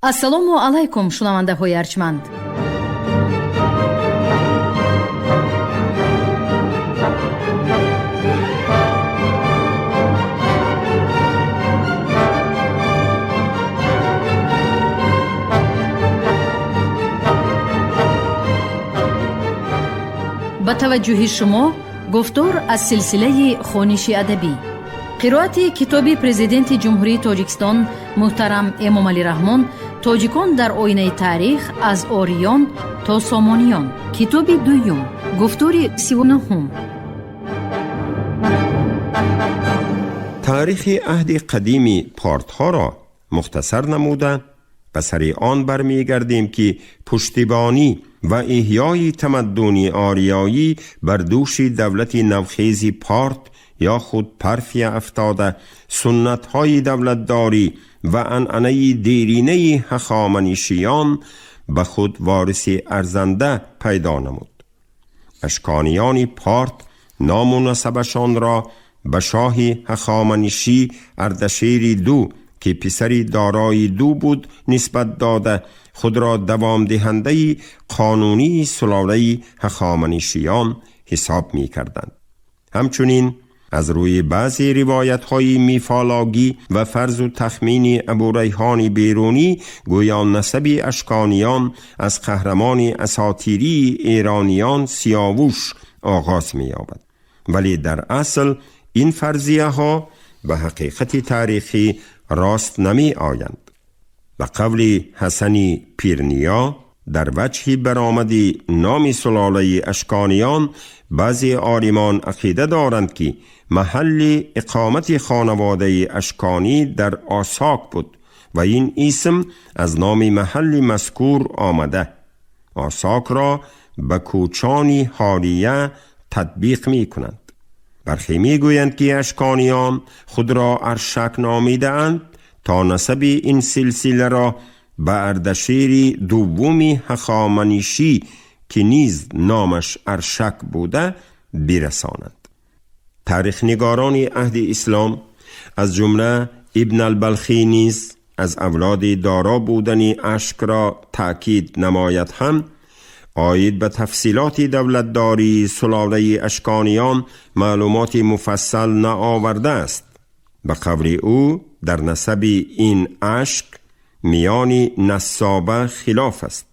Ассалому алайкум, шунавандаҳои арҷманд. Ба таваҷҷӯҳи шумо гуфтор аз силсилаи хониши адабӣ, қироати китоби Президенти Ҷумҳурии Тоҷикистон муҳтарам Эмомалӣ Раҳмон «Тоҷикон дар оинаи таърих: аз ориён то сомониён», китоби дуюм, гуфтори 39-ҳум. Таърихи аҳди қадими портҳоро мухтасар намуда, ба сари он бармегардем, ки пуштибонӣ ва эҳёи тамаддуни ориёӣ бар дӯши давлати навхези Порт ё худ Парфия афтода, суннатҳои давлатдорӣ ва анъанаи деринаи ҳахоманишиён ба худ вориси арзанда пайдо намуд. Ашкониёни Порт ному насабашонро ба шоҳи ҳахоманишӣ Ардашери Ду, ки писари Дорои Ду буд, нисбат дода, худро давомдиҳандаи қонунии сулолаи ҳахоманишиён ҳисоб мекарданд. Ҳамчунин аз рӯи баъзе ривоятҳои мифологӣ ва фарзу тахмини Абурайҳони Берунӣ, гӯё насаби ашкониён аз қаҳрамони асотирии эрониён Сиёвуш оғоз меёбад, вале дар асл ин фарзияҳо ба ҳақиқати таърихӣ рост намеоянд. Ба қавли Ҳасани Пирния, дар ваҷҳи баромади номи сулолаи ашкониён баъзе олимон ақида доранд, ки маҳалли иқомати хонаводаи ашконӣ дар Осок буд ва ин исм аз номи маҳалли мазкур омада. Осокро ба кӯчони ҳолия татбиқ мекунанд. Бархе мегӯянд, ки ашкониён худро Аршак номидаанд, то насаби ин силсиларо ба Ардашери Дуввуми ҳахоманишӣ, ки низ номаш Аршак буда, бирасонанд. Таърихнигорони аҳди ислом, аз ҷумла Ибн Албалхӣ, низ аз авлоди Доро будани Ашкро таъкид намояд ҳам, оид ба тафсилоти давлатдории сулолаи ашкониён маълумоти муфассал наовардааст. Ба қавли ӯ, дар насаби ин Ашк миёни насоба хилоф аст,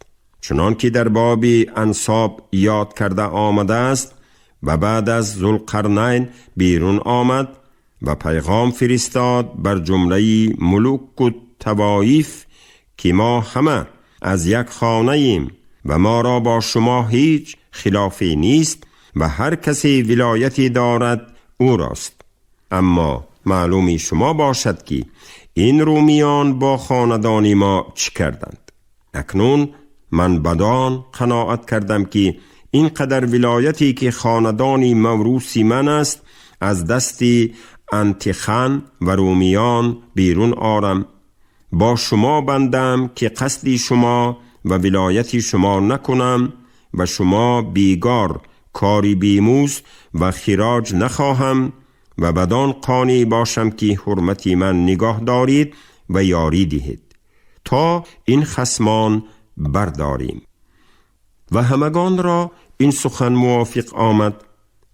чунон ки дар боби ансоб ёд карда омадааст. Ва баъд аз Зулқарнайн берун омад ва пайғом фиристод бар ҷумлаи мулуку тавоиф, ки мо ҳама аз як хонаем ва моро бо шумо ҳеҷ хилофе нест ва ҳар касе вилояте дорад, ӯрост. Аммо маълуми шумо бошад, ки ин румиён бо хонадони мо чӣ карданд. Акнун ман бадон қаноат кардам, ки ин қадар вилояте, ки хонадони маврӯси ман аст, аз дасти Антихан ва румиён берун орам. Бо шумо бандам, ки қасди шумо ва вилояти шумо накунам ва шумо бегор кори бемузд ва хироҷ нахоҳам ва бадон қонеъ бошам, ки ҳурмати ман нигоҳ доред ва ёрӣ диҳед, то ин хасмон бардорем. Ва ҳамагонро ин сухан мувофиқ омад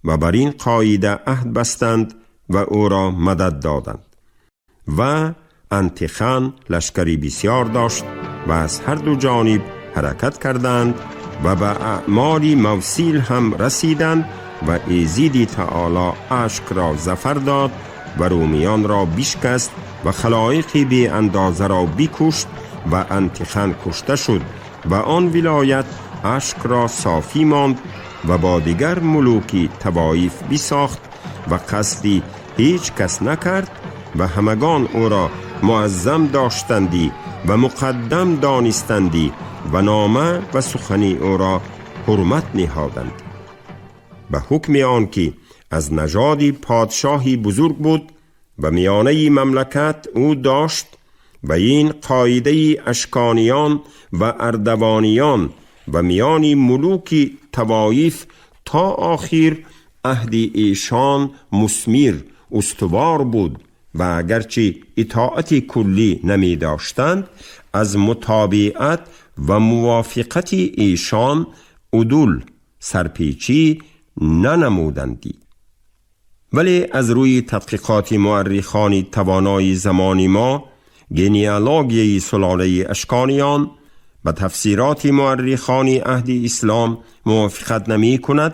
ва бар ин қоида аҳд бастанд ва ӯро мадад доданд. Ва Антихан лашкари бисёр дошт ва аз ҳар ду ҷониб ҳаракат карданд ва ба аъмоли мавсил ҳам расиданд ва Эзиди таоло Ашкро зафар дод ва румиёнро бишкаст ва халоиқи беандозаро бикушт ва Антихан кушта шуд ва он вилоят Ашкро софӣ монд ва бо дигар мулуки тавоиф бисохт ва қасди ҳеҷ кас накард ва ҳамагон ӯро муаззам доштандӣ ва муқаддам донистандӣ ва нома ва сухани ӯро ҳурмат ниҳоданд. Ба ҳукми он ки аз нажоди подшоҳи бузург буд ва миёнаи мамлакат ӯ дошт ва ин қоидаи ашкониён ва ардавониён ва миёни мулуки тавоиф то охир аҳди эшон мусмир устувор буд ва агарчи итоати куллӣ намедоштанд, از متابعت و موافقت ایشان عدول سرپیچی ننمودندی. ولی از روی تحقیقات مورخان توانای زمان ما، گنیالوگی سلاله اشکانیان و تفسیرات مورخان عهد اسلام موافقت نمی کند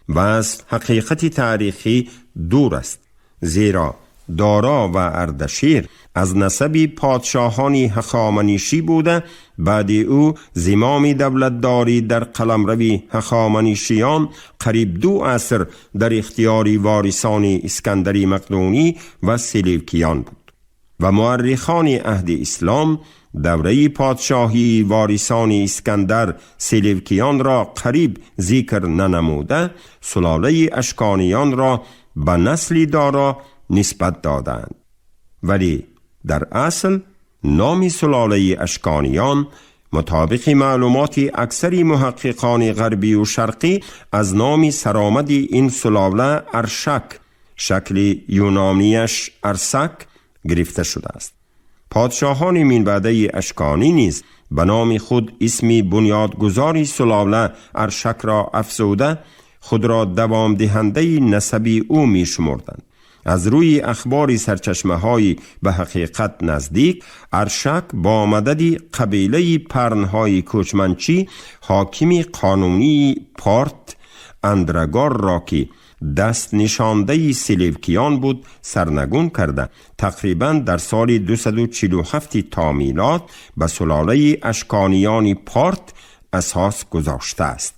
و از حقیقت تاریخی دور است، زیرا دارا و اردشیر از نسب پادشاهان هخامنشی بوده، بعد او زمام دولتداری در قلمرو هخامنشیان قریب 2 عصر در اختیار وارثان اسکندری مقدونی و سلیوکیان بود و مورخان عهد اسلام دوره پادشاهی وارثان اسکندر سلیوکیان را قریب ذکر ننموده، سلاله اشکانیان را به نسل دارا نسبت دادند. ولی در اصل نام سلاله اشکانیان مطابق معلومات اکثر محققان غربی و شرقی از نام سرآمد این سلاله ارشک، شکل یونانیش ارسک، گرفته شده است. پادشاهان منبعده اشکانی نیز به نام خود اسم بنیادگذار سلاله ارشک را افزوده، خود را دوام دهنده نسبی او می شمردند. از روی اخبار سرچشمه های به حقیقت نزدیک، ارشک با مدد قبیله پرنهای کوچمنچی حاکم قانونی پارت اندرگار را که دست نشانده سلیوکیان بود سرنگون کرده، تقریبا در سال 247 تا میلاد به سلاله اشکانیان پارت اساس گذاشته است.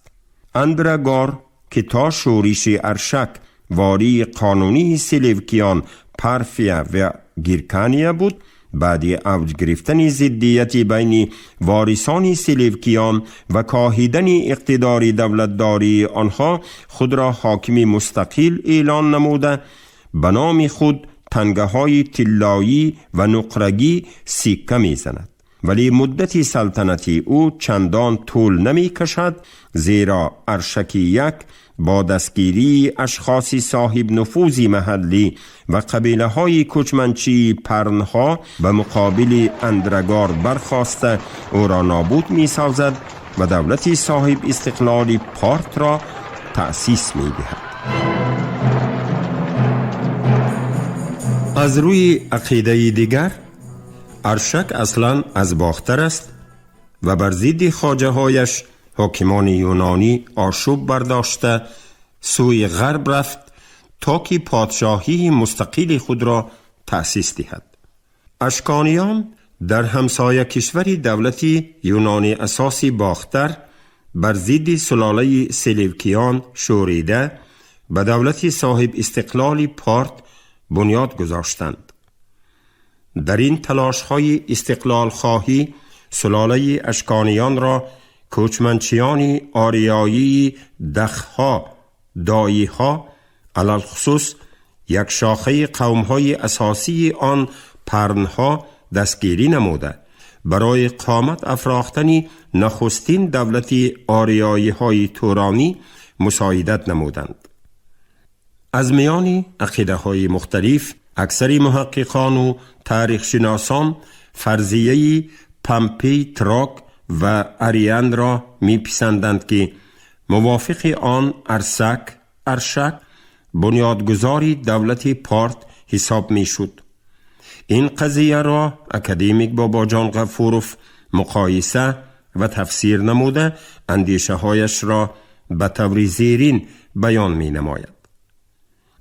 اندرگار که تا شورش ارشک واری قانونی سلیوکیان پارفیا و گیرکانیا بود، بعد اوج گرفتن ضدیت بین وارثان سلیوکیان و کاهیدن اقتدار دولتداری آنها، خود را حاکم مستقل اعلان نموده، به نام خود تنگه های طلایی و نقرگی سکه می زند. ولی مدت سلطنتی او چندان طول نمی کشد، زیرا ارشک یک با دستگیری اشخاص صاحب نفوذ محلی و قبیله های کوچمنچی پرنها به مقابل اندرگار برخاسته او را نابود می سازد و دولت صاحب استقلال پارت را تأسیس می دهد. از روی عقیده دیگر، ارشک اصلا از باختر است و بر ضد خواجه هایش حاکمان یونانی آشوب برداشته سوی غرب رفت تا که پادشاهی مستقل خود را تأسیس دهد. اشکانیان در همسایه کشور دولتی یونانی اساسی باختر بر ضد سلاله سلیوکیان شوریده به دولت صاحب استقلال پارت بنیاد گذاشتند. در این تلاش‌های استقلال خواهی سلاله اشکانیان را کوچمنچیان آریایی دخها، داییها، علالخصوص یک شاخه قومهای اساسی آن پرنها دستگیری نموده، برای قامت افراختن نخستین دولت آریایی های تورانی مساعدت نمودند. از میان عقیده های مختلف، اکثر محققان و تاریخ شناسان فرضیه پمپی تراک و اریان را میپسندند که موافق آن ارشک بنیادگذار دولت پارت حساب میشد. این قضیه را اکادمیک باباجان غفوروف مقایسه و تفسیر نموده اندیشه هایش را به طور زیرین بیان می نماید.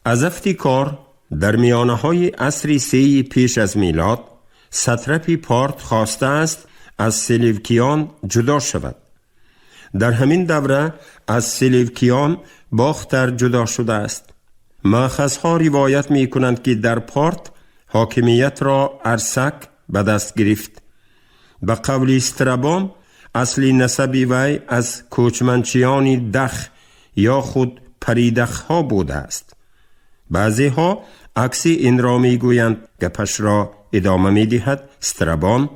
از افت کار در میانه های عصر 3 پیش از میلاد، ساتراپی پارت خواسته است از سلیوکیان جدا شود. در همین دوره از سلیوکیان باختر جدا شده است. مأخذها روایت می کنند که در پارت حاکمیت را ارسک به دست گرفت. به قول استرابون اصل نسب وی از کوچمنچیان دخ یا خود پریدخ ها بوده است. بعضی ها عکس این را می گویند. گپش را ادامه می دهد استرابون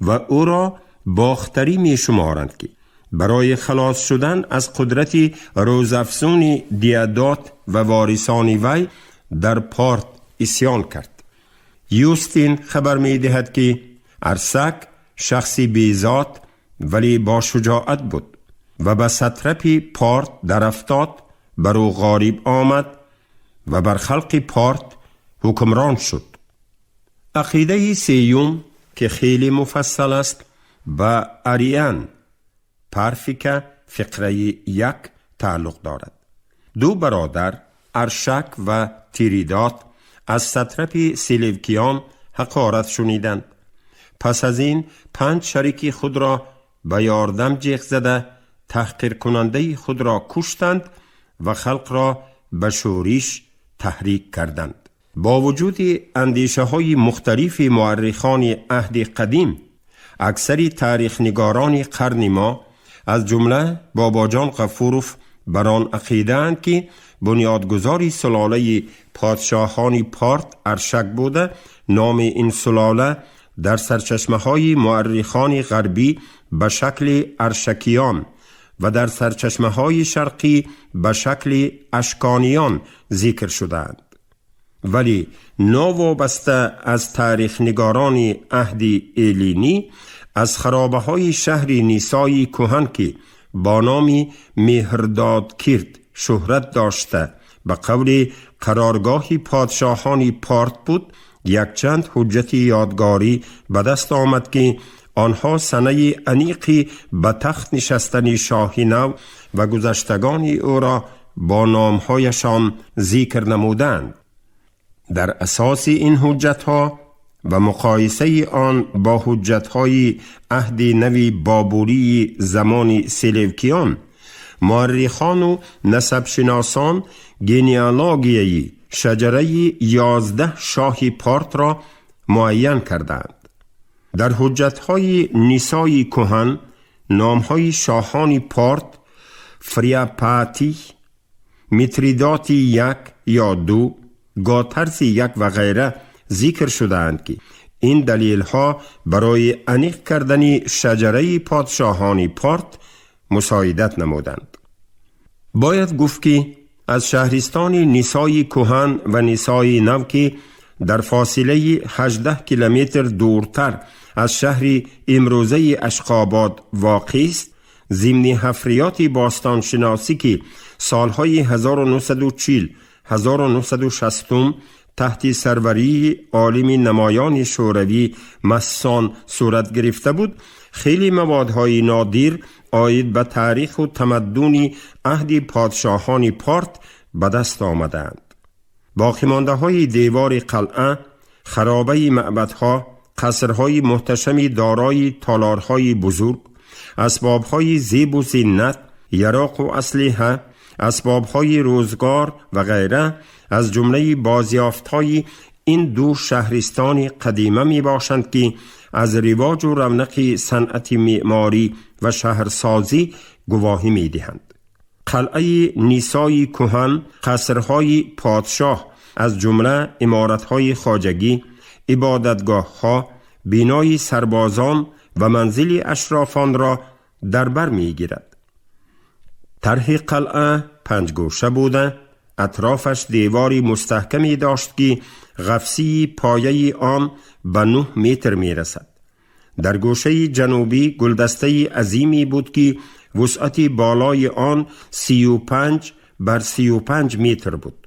و او را باختری می شمارند که برای خلاص شدن از قدرت روزافزون دیادات و وارثان وی در پارت عصیان کرد. یوستین خبر می دهد که ارسک شخصی بیزاد ولی با شجاعت بود و به سطرپی پارت درافتاد، بر او غاریب آمد و بر خلق پارت حکمران شد. عقیده سیوم که خیلی مفصل است به اریان پرفیکا فقره 1 تعلق دارد. دو برادر ارشک و تیریدات از سطرپ سیلوکیان حقارت شنیدند. پس از این 5 شریک خود را به یاردم جیغ زده تحقیر کننده خود را کشتند و خلق را به شورش تحریک کردند. با وجود اندیشه های مختلف مورخان عهد قدیم، اکثر تاریخ نگاران قرن ما از جمله باباجان غفوروف بر آن عقیده اند که بنیادگذار سلاله پادشاهان پارت ارشک بوده. نام این سلاله در سرچشمه های مورخان غربی به شکل ارشکیان و در سرچشمه های شرقی به شکل اشکانیان ذکر شده‌اند. ولی ناوابسته از تاریخ نگاران عهد ایلینی، از خرابه های شهر نیسای کهن که با نام مهرداد کرد شهرت داشته، به قول قرارگاه پادشاهان پارت بود، یک چند حجت یادگاری به دست آمد که آنها سنه انیقی به تخت نشستن شاهی نو و گذشتگان او را با نامهایشان ذکر نمودند. در اساس این حجتها و مقایسه آن با حجتهای عهد نوی بابوری زمان سلوکیان، مورخان و نسب شناسان گینیالوگیای شجره 11 شاهی پارت را معین کردند. در حجتهای نیسای کهن نامهای شاهان پارت فریاپاتی، میتریداتی 1 یا 2، گاترسی 1 و غیره ذکر شده‌اند که این دلیل ها برای انیق کردن شجره پادشاهان پارت مساعدت نمودند. باید گفت که از شهرستان نیسای کهن و نیسای نو که در فاصله 18 کیلومتر دورتر از شهر امروزه اشقاباد واقع است، ضمن حفریات باستانشناسی که سالهای 1940 1960 تحت سروری عالم نمایان شوروی مسان صورت گرفته بود، خیلی موادهای نادر عاید به تاریخ و تمدن عهد پادشاهان پارت به دست آمدند. باقی مانده های دیوار قلعه، خرابه معبدها، قصرهای محتشم دارای تالارهای بزرگ، اسبابهای زیب و زینت، یراق و اسلحه، اسبابهای روزگار و غیره از جمله بازیافت‌های این دو شهرستان قدیمه می باشند که از رواج و رونق صنعت معماری و شهرسازی گواهی می دهند. قلعه نیسای کهن، قصرهای پادشاه از جمله عمارتهای خواجگی، عبادتگاه‌ها، بینای سربازان و منزل اشرافان را در بر می گیرد. طرح قلعه 5 گوشه بوده، اطرافش دیواری مستحکمی داشت که غفصی پایه آن به 9 متر می رسد. در گوشه جنوبی گلدسته عظیمی بود که وسعت بالای آن 35 بر 35 متر بود.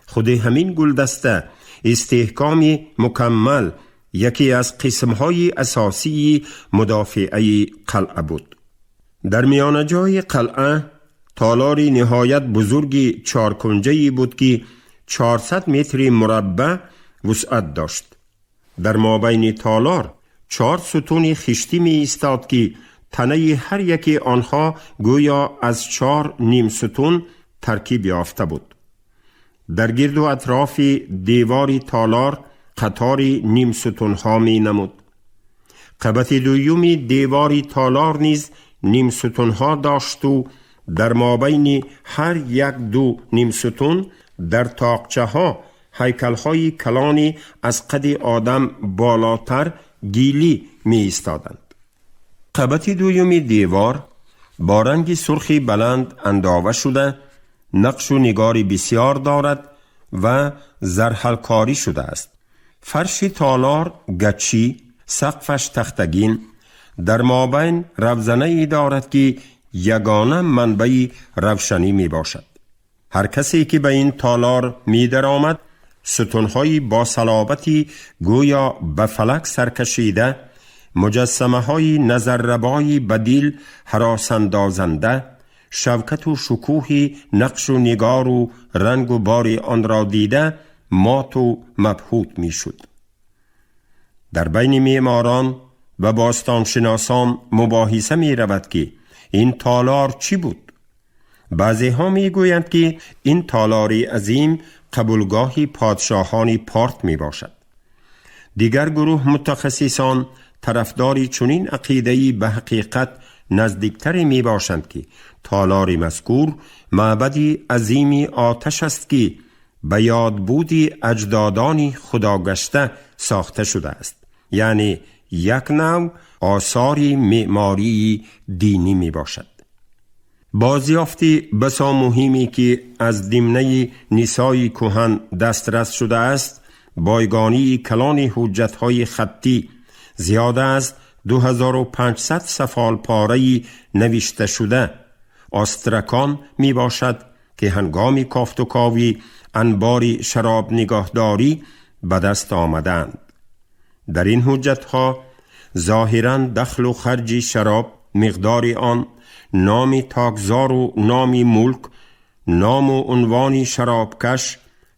خود همین گلدسته استحکام مکمل یکی از قسمهای اساسی مدافعه قلعه بود. در میان جای قلعه تالار نهایت بزرگ 4 کنجه‌ای بود که 400 متر مربع وسعت داشت. در مابین تالار 4 ستون خشتی می ایستاد که تنه هر یکی آنها گویا از 4 نیم ستون ترکیب یافته بود. در گرد و اطراف دیوار تالار قطار نیم ستون ها می نمود. قبط دویوم دیوار تالار نیز نیم ستون ها داشت و در مابین هر یک دو نیم ستون در تاقچه ها هیکل های کلانی از قد آدم بالاتر گیلی می ایستادند. قبط دویوم دیوار با رنگ سرخی بلند انداوه شده، نقش و نگاری بسیار دارد و زرحلکاری شده است. فرش تالار گچی، سقفش تختگین، дар мобайн равзанае дорад ки ягона манбаи равшанӣ мебошад. Ҳар касе ки ба ин толор медаромад, сутунҳои бо салобати гӯё ба фалак саркашида, муҷассамаҳои назаррабои ба дил ҳаросандозанда, шавкату шукӯҳи нақшу нигору рангу бори онро дида моту мабҳут мешуд. Дар байни меъморон ва бостоншиносон мубоҳиса меравад ки ин толор чӣ буд. Баъзеҳо мегӯянд ки ин толори азим қабулгоҳи подшоҳони Порт мебошад. Дигар гурӯҳ мутахассисон тарафдори чунин ақидаи ба ҳақиқат наздиктаре мебошанд ки толори мазкур маъбади азими оташ аст ки ба ёдбуди аҷдодони худогашта сохта шудааст, яъне як нав осори меъмории динӣ мебошад. Бозёфти басо муҳиме ки аз димнаи Нисои кӯҳан дастрас шудааст, бойгонии калони ҳуҷҷатҳои хаттӣ, зиёда аз 2500 сафолпораи навишташуда остракон мебошад ки ҳангоми кофтукови анбори шаробнигоҳдорӣ ба даст омадаанд. Дар ин ҳуҷҷатҳо зоҳиран дахлу харҷи шароб, миқдори он, номи токзору номи мулк, ному унвони шаробкаш,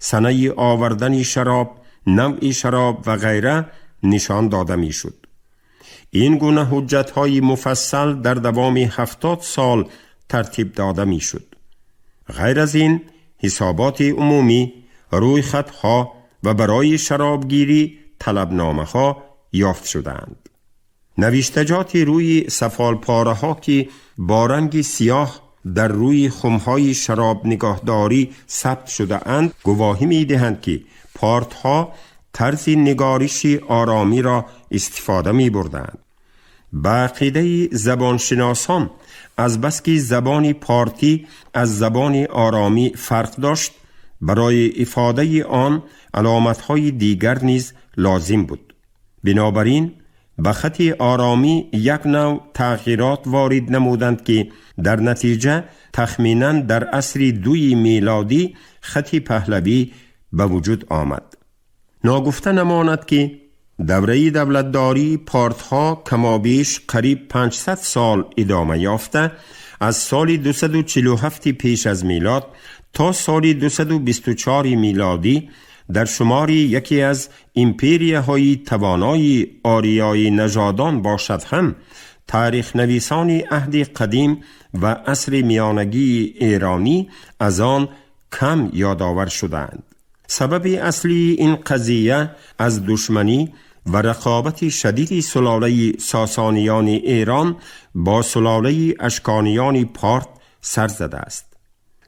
санаи овардани шароб, навъи шароб ва ғайра нишон дода мешуд. Ин гуна ҳуҷҷатҳои муфассал дар давоми 70 сол тартиб дода мешуд. Ғайр аз ин, ҳисоботи умумӣ, рӯйхатҳо ва барои шаробгирӣ талабномаҳо ёфт шудаанд. Навиштаҷоти рӯи сафолпораҳо ки бо ранги сиёҳ дар рӯи хумҳои шаробнигоҳдорӣ сабт шудаанд, гувоҳӣ медиҳанд ки портҳо тарзи нигориши оромиро истифода мебурданд. Ба ақидаи забоншиносон, азбаски забони портӣ аз забони оромӣ фарқ дошт, барои ифодаи он аломатҳои дигар низ лозим буд. Бинобар ин ба хати оромӣ як нав тағйирот ворид намуданд ки дар натиҷа тахминан дар асри дуи мелодӣ хати паҳлавӣ ба вуҷуд омад. Ногуфта намонад ки давраи давлатдории портҳо камобеш қариб 500 сол идома ёфта, аз соли 247 пеш аз милод то соли 224 милодӣ дар шумори яке аз империяҳои тавонои ориёи нажодон бошад ҳам, таърихнависони аҳди қадим ва асри миёнагии эронӣ аз он кам ёдовар шудаанд. Сабаби аслии ин қазия аз душманӣ ва рақобати шадиди сулолаи сосониёни эрон бо сулолаи ашкониёни Порт сар задааст.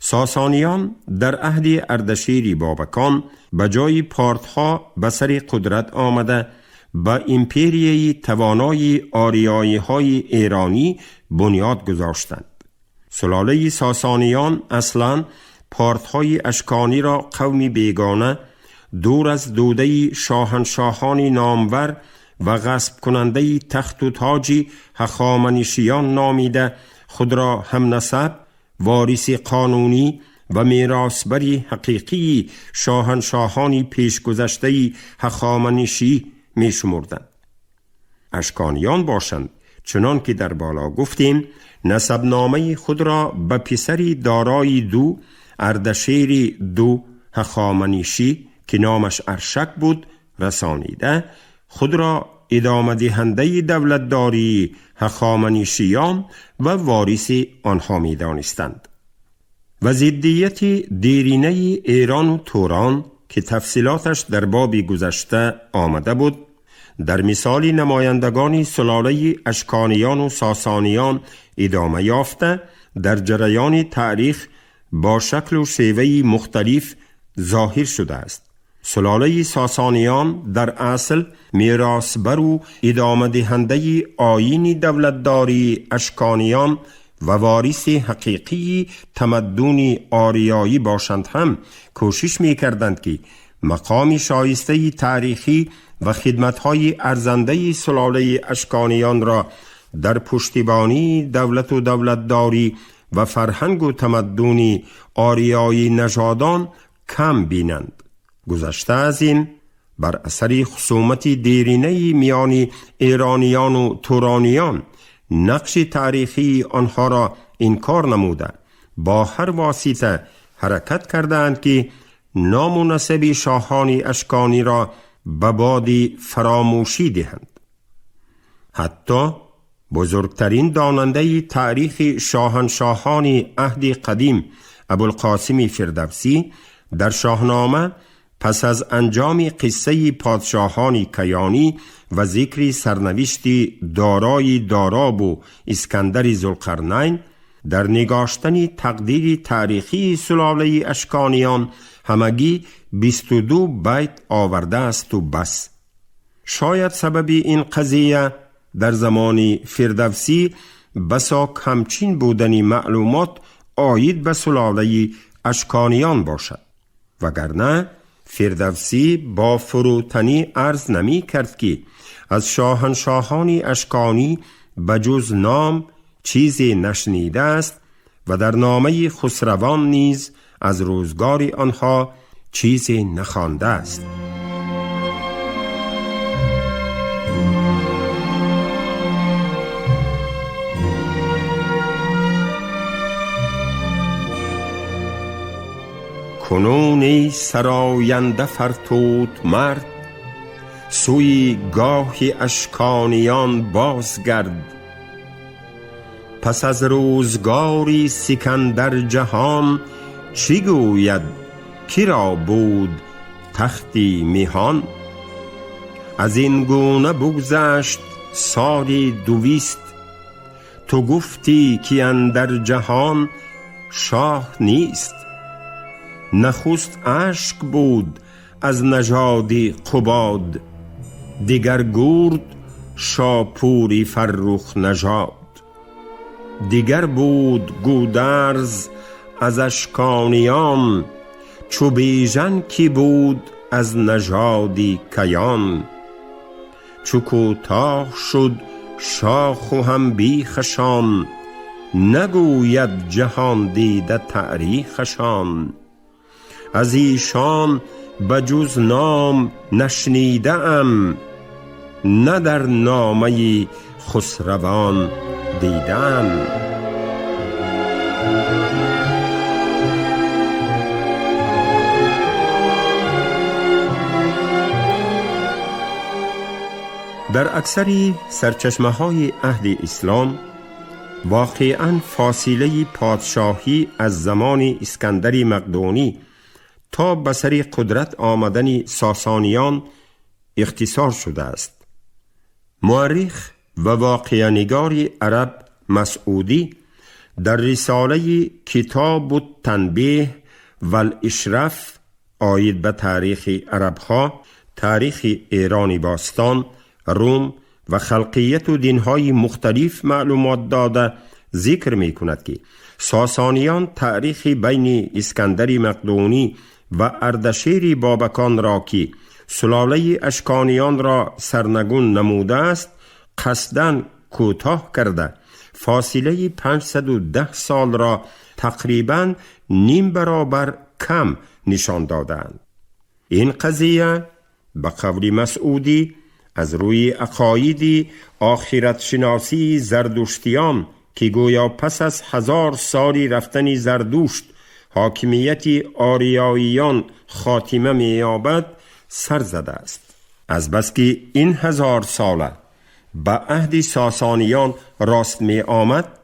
Сосониён дар аҳди Ардашири Бобакон ба ҷои портҳо ба сари қудрат омада, ба империяи тавонои ориёиҳои эронӣ бунёд гузоштанд. Сулолаи сосониён аслан портҳои ашкониро қавми бегона, дур аз дӯдаи шоҳаншоҳони номвар ва ғасбкунандаи тахту тоҷи ҳахоманишиён номида, худро ҳамнасаб, вориси қонунӣ ва меросбари ҳақиқии шоҳаншоҳони пешгузаштаи ҳахоманишӣ мешумурданд. Ашкониён бошанд, чунон ки дар боло гуфтем, насабномаи худро ба писари Дорои Ду, Ардашери Ду ҳахоманишӣ, ки номаш Аршак буд, расонида, худро идомадиҳандаи давлатдории ҳахоманишиён ва вориси онҳо медонистанд. Ва зиддияти деринаи Эрону Турон, ки тафсилоташ дар боби гузашта омада буд, дар мисоли намояндагони сулолаи ашкониёну сосониён идома ёфта, дар ҷараёни таърих бо шаклу шеваи мухталиф зоҳир шудааст. Сулолаи сосониён дар асл меросбару идомадиҳандаи оини давлатдории ашкониён ва вориси ҳақиқии тамаддуни ориёӣ бошанд ҳам, кӯшиш мекарданд ки мақоми шоистаи таърихӣ ва хидматҳои арзандаи сулолаи ашкониёнро در پشتیبانی دولت و دولتداری و فرهنگ و تمدن آریایی نژادان کم بینند. گذشته از این، بر اثر خصومت دیرینه میان ایرانیان و تورانیان نقش تاریخی آنها را انکار نموده با هر واسطه حرکت کردند که نام و نسب شاهان اشکانی را به باد فراموشی دهند. حتی بزرگترین داننده تاریخ شاهنشاهان عهد قدیم ابوالقاسم فردوسی در شاهنامه پس از انجام قصه پادشاهان کیانی و ذکر سرنوشت دارای داراب و اسکندر ذوالقرنین در نگاشتن تقدیر تاریخی سلاله اشکانیان همگی 22 بیت آورده است و بس. شاید سبب این قضیه در زمان فردوسی بسا کمچین بودن معلومات عاید به سلاله اشکانیان باشد، وگرنه فردوسی با فروتنی عرض نمی کرد که از شاهنشاهان اشکانی بجز نام چیزی نشنیده است و در نامه خسروان نیز از روزگار آنها چیزی نخوانده است. کنون ای سراینده فرتوت مرد، سوی گاه اشکانیان بازگرد. پس از روزگاری سکندر جهان، چی گوید کی را بود تختی میهان؟ از این گونه بگذشت سالی 200، تو گفتی که اندر جهان شاه نیست. نخست اشک بود از نژاد قباد، دیگر گرد شاپوری فرخ نژاد. دیگر بود گودرز از اشکانیان، چو بیژن کی بود از نژاد کیان. چو کوتاه شد شاخ و هم بیخشان، نگوید جهان دیده تاریخشان. از ایشان بجز نام نشنیده ام، نه در نامه خسروان دیدم. در اکثر سرچشمه های عهد اسلام واقعاً فاصله پادشاهی از زمان اسکندر مقدونی تا به سر قدرت آمدن ساسانیان اختصار شده است. مورخ و واقعه نگار عرب مسعودی در رساله کتاب التنبیه و الاشرف عاید به تاریخ عربها، تاریخ ایران باستان، روم و خلقیت و دینهای مختلف معلومات داده ذکر می کند که ساسانیان تاریخ بین اسکندر مقدونی و اردشیر بابکان را که سلاله اشکانیان را سرنگون نموده است قصداً کوتاه کرده فاصله 510 سال را تقریباً نیم برابر کم نشان دادند. این قضیه به قول مسعودی از روی عقاید آخرت شناسی زردشتیان که گویا پس از 1000 سال رفتن زردشت حاکمیت آریاییان خاتمه می‌یابد سر زده است. از بس که این 1000 ساله به عهد ساسانیان راست می آمد،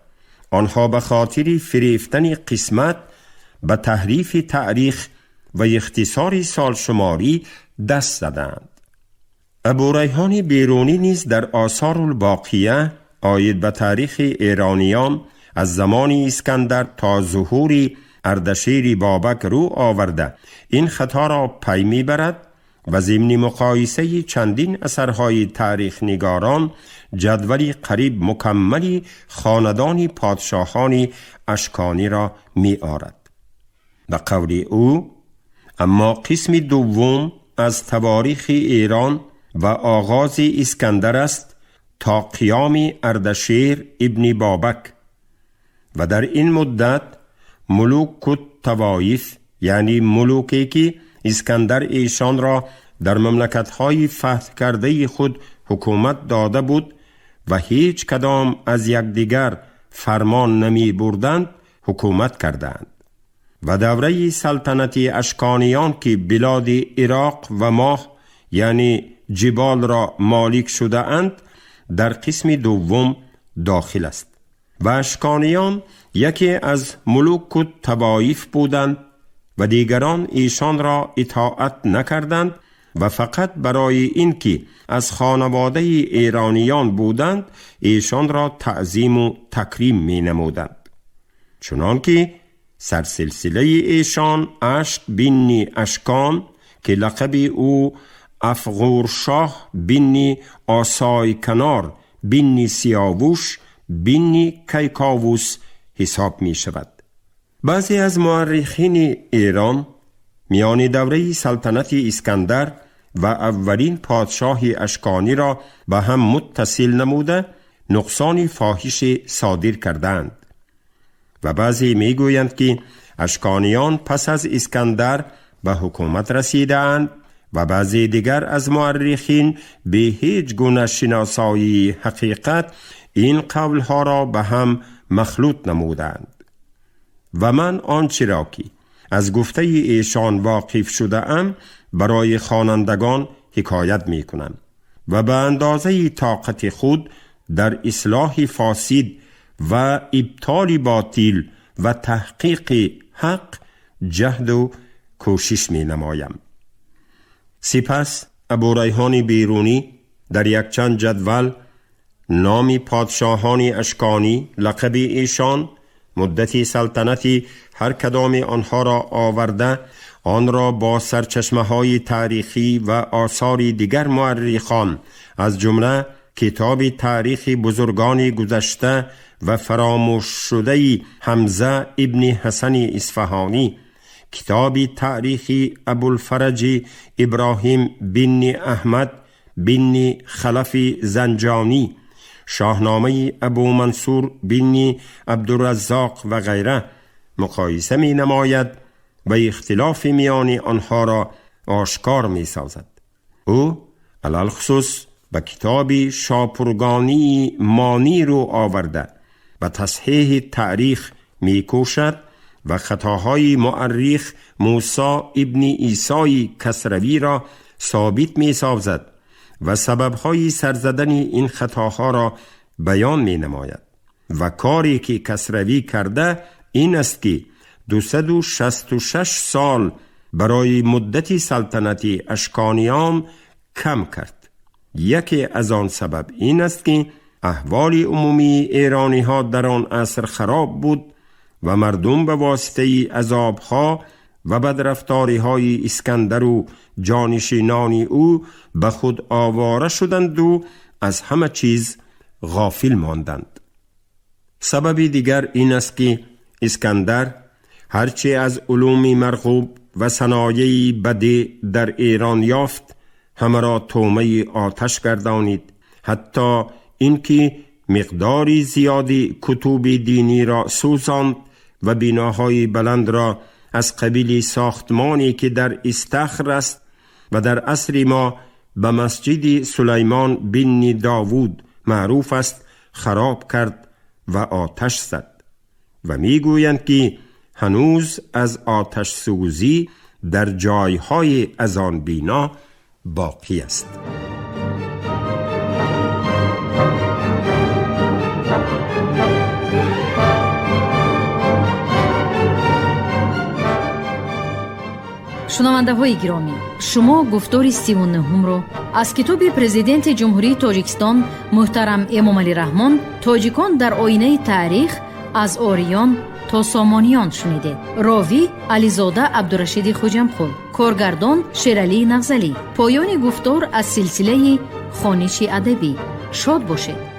آنها به خاطر فریفتن قسمت به تحریف تاریخ و اختصار سالشماری دست زدند. ابوریحان بیرونی نیز در آثار الباقیه عاید به تاریخ ایرانیان از زمان اسکندر تا ظهور اردشیر بابک رو آورده این خطا را پی میبرد و ضمن مقایسه چندین اثرهای تاریخ نگاران جدول قریب مکمل خاندان پادشاهان اشکانی را می آرد. به قول او اما قسم دوم از تواریخ ایران و آغاز اسکندر است تا قیام اردشیر ابن بابک و در این مدت ملوک الطوایف، یعنی ملوکی که اسکندر ایشان را در مملکت‌های فتح کرده خود حکومت داده بود و هیچ کدام از یکدیگر فرمان نمی بردند، حکومت کردند. و دوره سلطنت اشکانیان که بلاد عراق و ماه یعنی جبال را مالک شده اند در قسم دوم داخل است. و اشکانیان یکی از ملوک الطوایف بودند و دیگران ایشان را اطاعت نکردند و فقط برای اینکه از خانواده ایرانیان بودند ایشان را تعظیم و تکریم می نمودند، چنانکه سرسلسله ایشان اشک بن اشکان که لقب او افغورشاه بن آسای کنار بن سیاوش بن کیکاووس حساب می شود. بعضی از مورخین ایران میان دوره سلطنت اسکندر و اولین پادشاه اشکانی را به هم متصل نموده نقصان فاحش صادر کردند و بعضی میگویند که اشکانیان پس از اسکندر به حکومت رسیدند و بعضی دیگر از مورخین به هیچ گونه شناسایی حقیقت این قولها را به هم مخلوط نمودند. و من آنچه را که از گفته ایشان واقف شده ام برای خوانندگان حکایت می کنم و به اندازه طاقت خود در اصلاح فاسد و ابطال باطل و تحقیق حق جهد و کوشش می نمایم. سپس ابوریحان بیرونی در یک چند جدول نام پادشاهان اشکانی، لقب ایشان، مدت سلطنت هر کدام آنها را آورده آن را با سرچشمه های تاریخی و آثار دیگر مورخان از جمله کتاب تاریخ بزرگان گذشته و فراموش شده حمزه ابن حسن اصفهانی، کتاب تاریخ ابوالفرج ابراهیم بن احمد بن خلف زنجانی، شاهنامه ابو منصور بن عبدالرزاق و غیره مقایسه می نماید و اختلاف میان آنها را آشکار می سازد. او علی‌الخصوص به کتاب شاپورگانی مانی رو آورده و تصحیح تاریخ می کوشد و خطاهای مؤرخ موسی ابن عیسی کسروی را ثابت می سازد و سببهای سرزدن این خطاها را بیان می نماید. و کاری که کسروی کرده این است که 266 سال برای مدت سلطنت اشکانیان کم کرد. یکی از آن سبب این است که احوال عمومی ایرانی ها در آن عصر خراب بود و مردم به واسطه عذابها و بدرفتاری های اسکندر و جانشینان او به خود آواره شدند و از همه چیز غافل ماندند. سبب دیگر این است که اسکندر هرچه از علوم مرغوب و صنایع بدی در ایران یافت همه را طعمه آتش گردانید، حتی اینکه مقداری زیادی کتب دینی را سوزاند و بناهای بلند را از قبیل ساختمانی که در استخر است و در عصر ما به مسجد سلیمان بن داوود معروف است خراب کرد و آتش زد. و میگویند که هنوز از آتش سوزی در جایهای از آن بینا باقی است. Шунавандаҳои гиромӣ, шумо гуфтори 39-ро аз китоби Президенти Ҷумҳурии Тоҷикистон муҳтарам Эмомалӣ Раҳмон «Тоҷикон дар оинаи таърих аз ориён то сомониён» шунидед. Ровӣ Ализода Абдурашиди Хуҷамқул, коргардон Шералӣ Нағзалӣ. Поёни гуфтор аз силсилаи хониши адабӣ. Шод бошед.